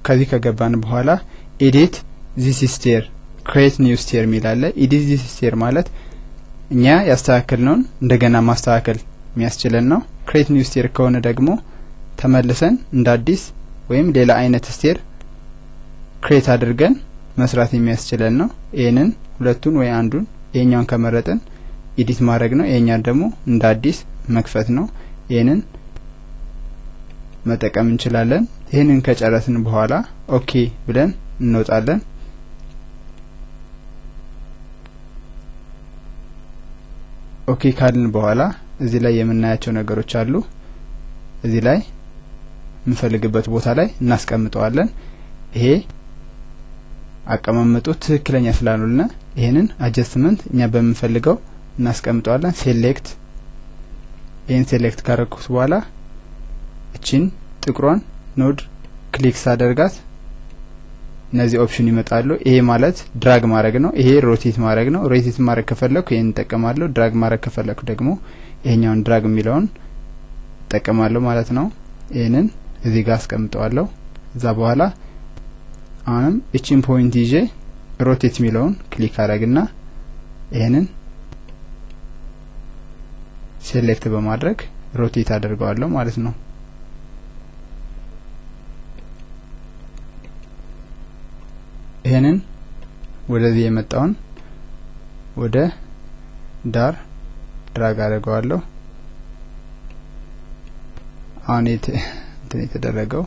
ከዚህ ከገባን በኋላ edit this stair፣ create new stair የሚል አለ። Edit this stair ማለት እኛ ያስተካከልነውን እንደገና ማስተካከል የሚያስችለን ነው። Create new stair ከሆነ ደግሞ ተመልሰን እንደ አዲስ ወይም ሌላ አይነት stair create አድርገን መስራት የሚያስችለን ነው። ይህንን ሁለቱን ወይ አንዱን፣ ይሄኛውን ከመረጥን edit ማድረግ ነው። ይሄኛውን ደግሞ እንደ አዲስ መክፈት ነው። ይህንን መጠቀም እንችላለን። ይህንን ከጨረስን በኋላ okay ብለን እንወጣለን። Okay ካልን በኋላ እዚህ ላይ የምናያቸው ነገሮች አሉ። እዚህ ላይ የምንፈልግበት ቦታ ላይ እናስቀምጠዋለን። ይሄ አቀማመጡ ትክክለኛ ስላልሆነ ይሄንን adjustment እኛ በምንፈልገው እናስቀምጠዋለን። Select፣ ይሄን select ካረኩት በኋላ እቺን ጥቁሯን node click ሳደርጋት እነዚህ option ይመጣሉ። ይሄ ማለት drag ማድረግ ነው። ይሄ rotate ማድረግ ነው። Rotate ማድረግ ከፈለኩ ይሄን እጠቀማለሁ። Drag ማድረግ ከፈለኩ ደግሞ ይሄኛውን drag የሚለውን እጠቀማለሁ ማለት ነው። ይሄንን እዚህ ጋር አስቀምጠዋለሁ። እዛ በኋላ አሁንም እቺን point ይዤ rotate የሚለውን click አደርግና ይሄንን select በማድረግ rotate አደርገዋለሁ ማለት ነው። ይሄንን ወደዚህ የመጣውን ወደ ዳር drag አደርገዋለሁ። አሁን እንትን የተደረገው